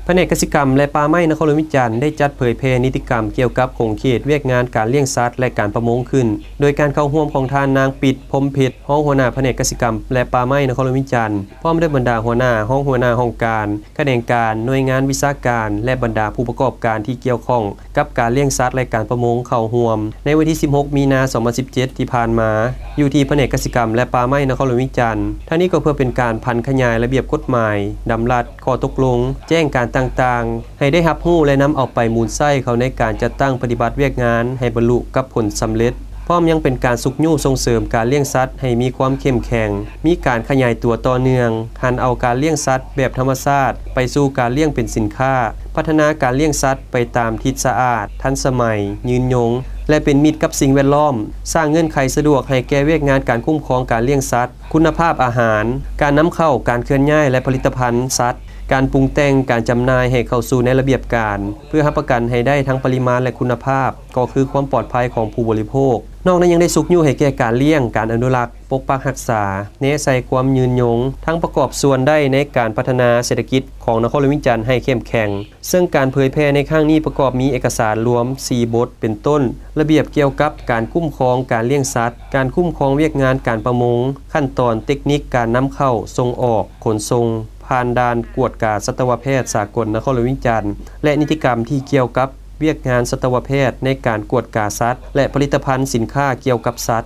ພະແນກກະສິກຳ ແລະ ປ່າໄມ້ນະຄອນຫຼວງວຽງຈັນ ໄດ້ຈັດເຜີຍແຜ່ນິຕິກຳກ່ຽວກັບຂົງເຂດວຽກງານການລ້ຽງສັດ ແລະ ການປະມົງຂຶ້ນ ໂດຍການເຂົ້າຮ່ວມຂອງທ່ານ ນາງ ປິດ ພົມເພັດ ຮອງຫົວໜ້າພະແນກກະສິກຳ ແລະ ປ່າໄມ້ນະຄອນຫຼວງວຽງຈັນ ພ້ອມດ້ວຍບັນດາຫົວໜ້າ, ຮອງຫົວໜ້າຫ້ອງການ, ຂະແໜງການ, ໜ່ວຍງານວິຊາການ ແລະ ບັນດາຜູ້ປະກອບການທີ່ກ່ຽວຂ້ອງກັບການລ້ຽງສັດ ແລະ ການປະມົງເຂົ້າຮ່ວມ ໃນວັນທີສິບຫົກ ມີນາ ສອງພັນສິບເຈັດ ທີ່ຜ່ານມາ ຢູ່ທີ່ພະແນກກະສິກຳ ແລະ ປ່າໄມ້ນະຄອນຫຼວງວຽງຈັນ. ທັງນີ້ກໍເພື່ອເປັນການຜັນຂະຫຍາຍລະບຽບກົດໝາຍ, ດຳລັດ, ຂໍ້ຕົກລົງ, ແຈ້ງການຕ່າງໆ ໃຫ້ໄດ້ຮັບຮູ້ ແລະ ນຳເອົາໄປໝູນໃຊ້ເຂົ້າໃນການຈັດຕັ້ງປະຕິບັດວຽກງານໃຫ້ບັນລຸກັບຜົນສຳເລັດ, ພ້ອມຍັງເປັນການຊຸກຍູ້ສົ່ງເສີມການລ້ຽງສັດໃຫ້ມີຄວາມເຂັ້ມແຂງ, ມີການຂະຫຍາຍຕົວຕໍ່ເນື່ອງ, ຫັນເອົາການລ້ຽງສັດແບບທຳມະຊາດໄປສູ່ການລ້ຽງເປັນສິນຄ້າ, ພັດທະນາການລ້ຽງສັດໄປຕາມທິດສະອາດ, ທັນສະໄໝ, ຍືນຍົງ ແລະ ເປັນມິດກັບສິ່ງແວດລ້ອມ, ສ້າງເງື່ອນໄຂສະດວກໃຫ້ແກ່ວຽກງານການຄຸ້ມຄອງການລ້ຽງສັດ, ຄຸນນະພາບອາຫານ, ການນຳເຂົ້າ, ການເຄື່ອນຍ້າຍ ແລະ ຜະລິດຕະພັນສັດ, ການປຸງແຕ່ງ, ການຈຳໜ່າຍໃຫ້ເຂົ້າສູ່ໃນລະບຽບການ ເພື່ອຮັບປະກັນໃຫ້ໄດ້ທັງປະລິມານ ແລະ ຄຸນນະພາບ ກໍຄືຄວາມປອດໄພຂອງຜູ້ບໍລິໂພກ. ນອກນັ້ນຍັງໄດ້ຊຸກຍູ້ໃຫ້ແກ່ການລ້ຽງ, ການອະນຸລັກ, ປົກປັກຮັກສາ, ແນໃສ່ຄວາມຍືນຍົງ, ທັງປະກອບສ່ວນໄດ້ໃນການພັດທະນາເສດຖະກິດຂອງນະຄອນຫຼວງວຽງຈັນໃຫ້ເຂັ້ມແຂງ. ເຊິ່ງການເຜີຍແຜ່ໃນຄັ້ງນີ້ປະກອບມີເອກະສານລວມສີ່ບົດ ເປັນຕົ້ນ ລະບຽບກ່ຽວກັບການຄຸ້ມຄອງການລ້ຽງສັດ, ການຄຸ້ມຄອງວຽກງານການປະມົງ, ຂັ້ນຕອນເຕັກນິກການນຳເຂົ້າ, ສົ່ງອອກ, ຂົນສົ່ງ, ຜ່ານດ່ານກວດກາສັດຕະວະແພດສາກົນນະຄອນຫຼວງວຽງຈັນ ແລະ ນິຕິກຳທີ່ກ່ຽວກັບວຽກງານສັດຕະວະແພດໃນການກວດກາສັດ ແລະ ຜະລິດຕະພັນສິນຄ້າກ່ຽວກັບສັດ.